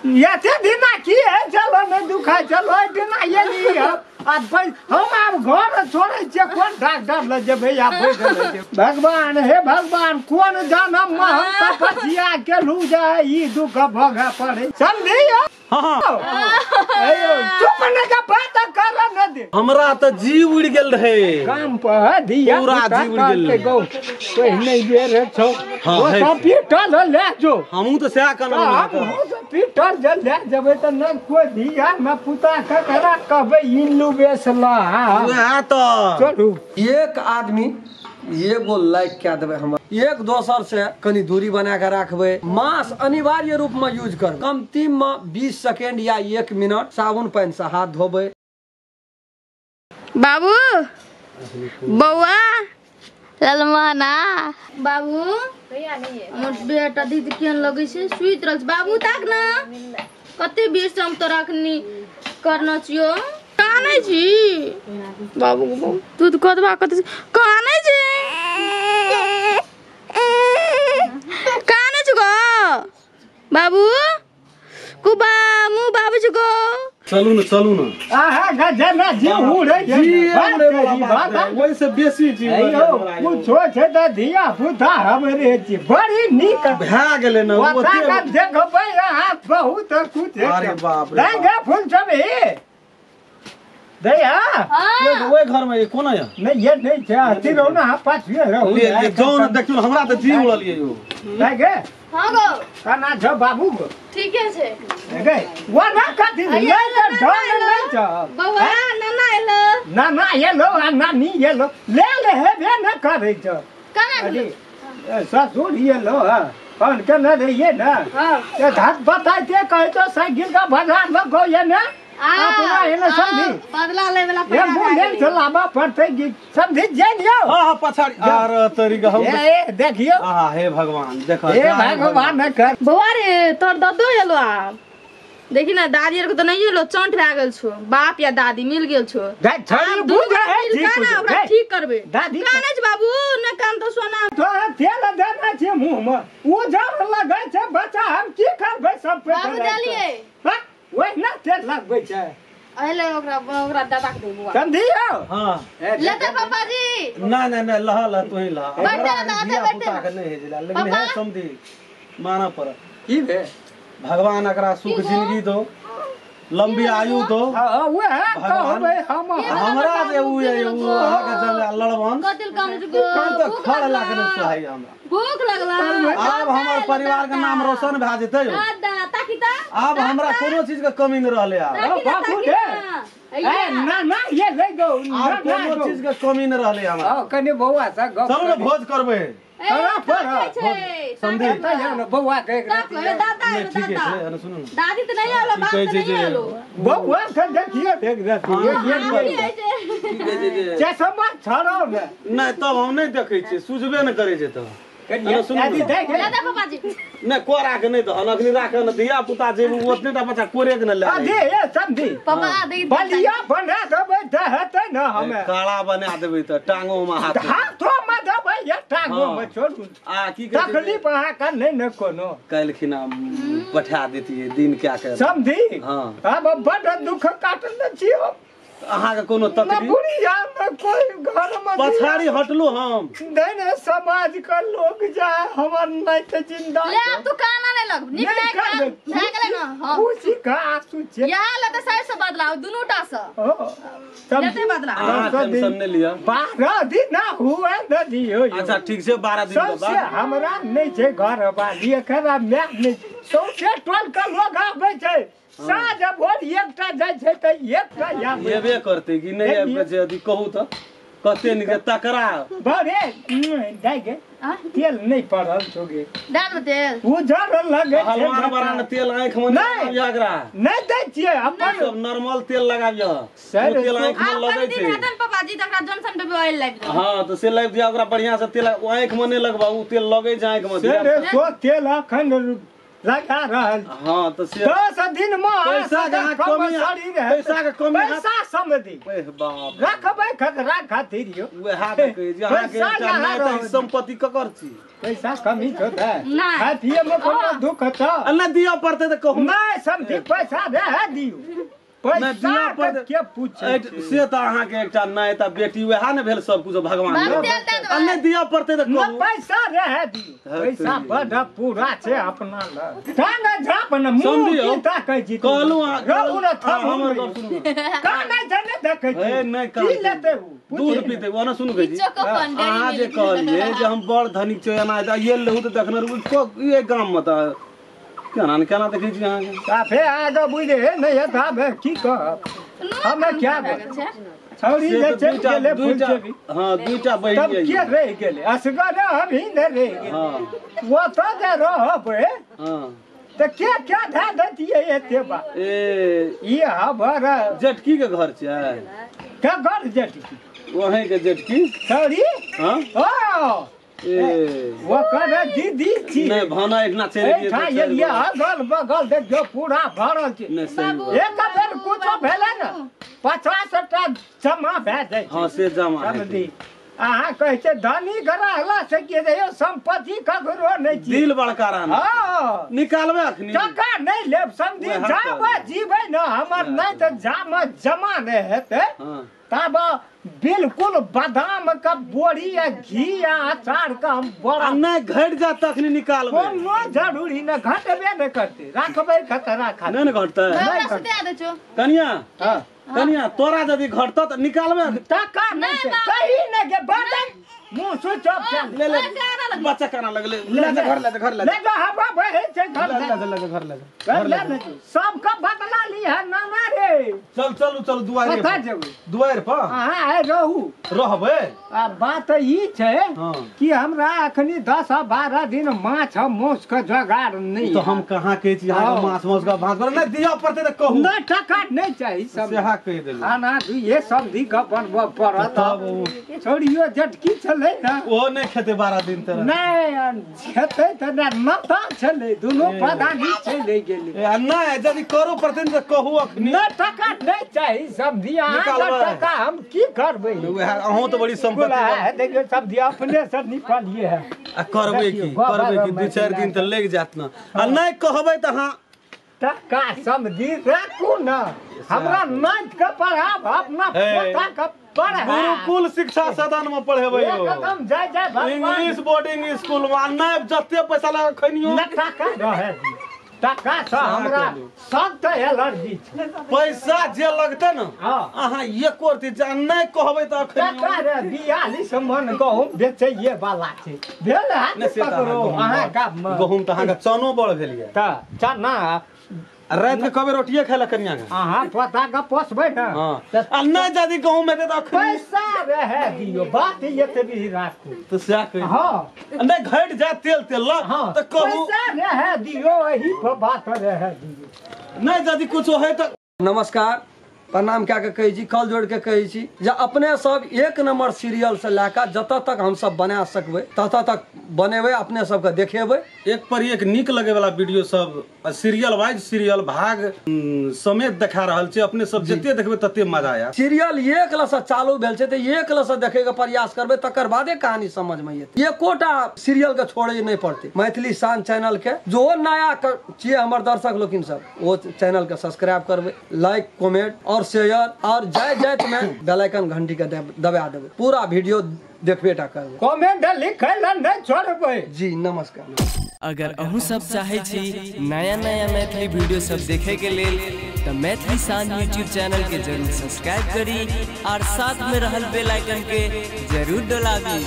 एते दिना की है चलो नहीं दुखा चलो दिना ये ली आ भाई हम आब घर छोड़ै छियै कोन डॉक्टर लग जेबै आ बैठल जेबै। भगवान हे भगवान कोन जनम मे हम तपस्या केलहुँ जे ई दुख भोगऽ पड़ै। समझियौ हाँ चुप नहि के बात कर न दे। हमरा त जीव उड़ गेल रहे काम पर धिया पूरा जीव उड़ गेल रहे। पहिने बेर छौ ओ सब पीटल ले जो। हमहूँ त सएह कहलहुँ। हमहूँ सब पीटल जे ले जेबै त न कोइ धिया न पुता ककरा कहबै इल्लू बेसला। वएह त चलू एक आदमी एगो लाइक कए देबै हम एक दोसर से कनी दूरी बना के राखबै। मास्क अनिवार्य रूप में यूज करबै। कमती में 20 सेकेंड या 1 मिनट साबुन पानि से हाथ धोबै। बाबू बौआ ललमना बाबू हमर बेटा दीदी केहन लगै छै सुति रहल छै। बाबू ताक न कते बेर से हम तोरा अखनी करना छियो। कानै छी बाबू दूध कदबा कते कानै छी कानै छी गो बाबू कुबा मुँह बाबू छी गो। चलू न चलू न आहा गजना जी उड़े जी ओहि से बेसी जी कुछो छै त धिया पुता हमरे छी बड़ी नीक भए गेलै न। ओते देखबै अहाँ बहुत कुछ। अरे बाप रे रे फूल सब हे दैया ओहि घर में कोना या नहीं ये नहीं छै अथी रहू ना पाछुए रहू। ले जाउ न देखियौ हमरा त जी उड़ल ये दै गे। हां गो कना छ बाबू गो ठीके छै गे वो ना कथी ले त ढंग नहीं छ बौआ नाना एलो नाना एलो आ नानी एलो ले ले हेबे न करै छ कना गेलो ससुर एलो हां कौन के न रहिए ना हां ते धात बताइते कहै तो साइकिल का बाजार लगो ये ना अपना एने समझी बदला ले वाला पैसा एम्बुलेंस लाबा पड़तै कि समझी जाइयो। हां हां पछाड़ी आर तरीका हम ए देखियो। आहा हे भगवान देखो हे भगवान न कर। बौआ रे तोर ददो एलो आब देखी ना दादी आर के त नहीं एलो चंट भए गेल छो बाप या दादी मिल गेल छो। बुझ है जी ओकरा ठीक करबे। दादी कानै छ बाबू न कान तो सोना तो तेल देना छै मुंह में ओ जर लगै छै बच्चा हम की करबै सब पे बाबू देलिए हां ओहि ना तेल लगबै छै अहिले ओकरा ओकरा दादा के दे बुआ समझियो। हां लेते पापा जी ना ना ना लह लह तू ही लह बैठ ना दादा बैठ पुता के नहीं है लेकिन है समझी माना पर की भे भगवान एकरा सुख जिंदगी दो लंबी आयु दो। हां वह कहबै हम हमरा जे उ ये उ अहाँ के जंजाल लड़वन कतिल काम गो भूख खड़ लागल सोहाई हमरा भूख लगला। आब हमर परिवार के नाम रोशन भए जेतै। दादा ताकिता आब हमरा कोनो चीज के कमी न रहले आब बाबू रे ए ना ना ये ले गो आब कोनो चीज के कमी न रहले हमरा। हां कने बौआ से गप चलू न भोज करबै करा पर समझी त जाउ न बौआ के एक दादा ठीक है ना सुनू दादी त नहीं आलो बाप त नहीं आलो बौआ के देखियो देख देखियो ये चश्मा छड़ो ने नहीं तब हम नहीं देखै छियै सुझबे न करै छै तब। दादी देख दादा पापा जी नहीं कोरा के नहीं दहन अखनी राख न धिया पुता जे ओतने टा बच्चा कोरे के न ले दे ए समझी पापा दे बलिया बना देबै त हेतै न हमे काला बना देबै त टांगो में हाथ हाथो में देबै या टांगो में छोड़ू आ की कहै तकलीफ अहाँ के नहीं न कोनो काल्हिखिना पठा देतियै दिन क्या के समझी। हां अब बड दुख काटने छी हम अहाँ के कोनो तकलीफ बुढ़िया में कोई घर में पछाड़ी हटलू हम नहीं समाज के लोग जाए हमर नहीं त जिंदा ले अब तू काना नहीं लग निक नहीं भए गेलै न। हां खुशी का आंसू छै या लते साइड से बदलाव दुनू टा से लेते बदलाव अहाँ टेंशन नहीं लिया 12 दिन ना हुए न दियो। अच्छा ठीक छै 12 दिन के बाद हमरा नहीं छै घर वाली एकरा my नहीं सौंसे टोल के लोग आबै छै साँझ भोर एकटा जाइ छै त एकटा आबै एबे करतै कि नहीं आबि छै अथी कहू त कते नीक तकरा बरे जाइ गे तेल नहीं पड़ल छौ गे दए देबै तेल उजर लगै छै हलवान बड़ा तेल आँख में नहीं लगाबियह एकरा नहीं दै छियै अपन सब नॉर्मल तेल लगाबियह ओ तेल आँख में लगै छै। दिन पापा जी तकरा जॉनसन बेबी ऑयल लाबि दे। हां त से लाबि दिया ओकरा बढ़िया से तेल आँख में नहीं लगबा उ तेल लगै छै आँख में। से सो तेल अखन लगा रहल। हां त से 10 दिन में पैसा के कमी, पैसा के कमी, पैसा समझी बाप रखबै खतरा खातिर यो वएह त कहै छी अहाँ के नहि त संपत्ति ककर छी? पैसा कमी होता है पिए में कोनो दुख छ आ नहि दिअ पड़तै त कहू नहीं समझी पैसा रह दियो पैसा के पूछे से त अहाँ के एकटा नहि त बेटी वएह ने भेल सब कुछ भगवान आ नहि दिअ पड़तै त कहू पैसा रह दियो पैसा बड़ पूरा छै अपना लग टांग झाप न मुंह की ताकै छी कहलु रहू न थम हमर गप सुनू का नहि छै ने देखै छी ए नहि की लेतै उ दूध पीते ओना सुनू कहै छी अहाँ जे कहलियै जे हम बड़ धनिक छै एना ये लेहू त देखने रहू ये गाम मे त केना ने केना देखै छी अहाँके साफे आगे बुझे नहीं है साफे की कहब हमें क्या छौरी जे चलि गेलै दुईटा। हां दुईटा बहिन तब के रहि गेलै असगर हम ही ने रहि गेलै। हां ओतऽ जे रहबै हां त के के धऽ दैतियै एते बा ए ई हमर जेठकी के घर छै के घर जेठकी वहीं के जेठकी छौरी। हां हां ए ओकर दीदी छी नहि भाना एकना चलि गेल एलियै अगल बगल देखियौ पूरा भरल छै। एक बेर कुछो भेलै ने 50 टा जमा भए जाइ छै। हां से जमा समझी अहाँ कहै छै धनी रहला से के रहियो संपत्ति ककरो नहि छी दिल बड़का रहना। हां निकालबै अखनी टका नहि लेब समझी जाब जीबै ने हमर नहि तऽ जाम जमा नहि हेतै हां तब बिल्कुल बादाम का बोरी या घी या अचार का हम बड़ा नहीं घट जा तखनी निकालबै कोनो जरूरी न घटबे न करते राखबै खतरा खा नहीं न घटतै कनिया। हां कनिया तोरा यदि घटत त निकालबै टका नहीं कहीं न के बादाम मुंह स्विच ऑफ कर ले ले बच्चा काना लगले ले जा घर ले जा घर ले ले जा हवा बहे छै घर ले जा ले जा घर ले जा घर ले सब का बदला ली है नाना रे। चल चलू चल दुआरे कतऽ जेबै? दुआरे पर अहाँ आइ रहू रहबै। आ बात ई छै कि हमरा अखनी 10 आ 12 दिन माछ आ मांस के जोगाड़ नहीं तो हम कहाँ कहै छी अहाँ के माछ मांस के भात नहि दिअ पड़तै त कहू नहि टका नहि चाही सब सेहा कहि देलहुँ खाना दुइये सब्जी के बनबऽ पड़त। छोड़ियो जेठकी छलै ने ओहो नहि खेतै 12 दिन तक नहि खेतै तऽ नता छलै दुनू पदानी चलि गेलै। नहि यदि करो पड़तै ने तऽ कहू अखनी नहि टका नहि चाही सब्जी अहाँ टका हम की करबै? वएह अहूँ तऽ बड़ी संपत्ति है देखियौ सब्जी अपने से निकालिए है आ करबै की करबै की 2-4 दिन तऽ लागि जायत ने आ नहि कहबै तऽ अहाँ टका सब्जी राखू ने हमरा नाति के पढ़ाब अपना पोता के पढ़ाब गुरुकुल शिक्षा सदन में पढ़ेबै एकदम जय जय भगवान इंग्लिश बोर्डिंग स्कूल में नहि जते पैसा लगा खैनियो नहि टका रहे टका से हमरा सब तऽ एलर्जी छै पैसा जे लगतै ने अहाँ एको रत्ती नहि कहबै तऽ अखन टका रे 42 मन गहूम बेचैये वाला छै भेल है ककरो अहाँ गाममे गहूम तऽ अहाँके चनो बड़ भेल यऽ तऽ चना राति के कबे रोटिये खाय ला कनिया के अहाँ पोता के पोसबै ने आ नहि यदि गहूम हेतै तऽ अखन पैसा रहे दियौ बात एतबी राखू तऽ सएह कहि हँ नहि घटि जायत तेल तेल तऽ कहू पैसा रहे दियौ एही पर बात रहे दियौ नहि यदि कुछो है तऽ नमस्कार प्रणाम कए के कहै छी कल जोड़ के कहै छी जे अपने सब एक नंबर सीरियल से लए कऽ जतऽ तक हमसब बना सकबै ततऽ तक बनेबै अपने सबके देखेबै। एक पर एक नीक लगे वाला वीडियो सब सीरियल वाइज सीरियल भाग समेत देखा रहल छै अपने सब जते देखबै तते मजा आयत। सीरियल एक लसँ चालू भेल छै तऽ एक लसँ देखे के प्रयास करबै तकर बादे कहानी समझ में एतै। एकोटा सीरियल के छोड़े नहीं पड़तै। मैथिली शान चैनल के जो नया छियै हमर दर्शक लोकिन सब ओ चैनल के सब्सक्राइब करबै, लाइक कमेंट और शेयर और जाय जायत में बेल आइकन घंटी के दबा देबै, पूरा वीडियो देखबे टा करबै, कमेंट लिखै ला नहि छोड़बै। जी नमस्कार। अगर अहूँ सब चाहे छी नया नया मैथिली वीडियो सब देखे के लेल तो मैथिली शान यूट्यूब चैनल के जरूर सब्सक्राइब करी और साथ में रहल बेल आइकन के जरूर दबाबी।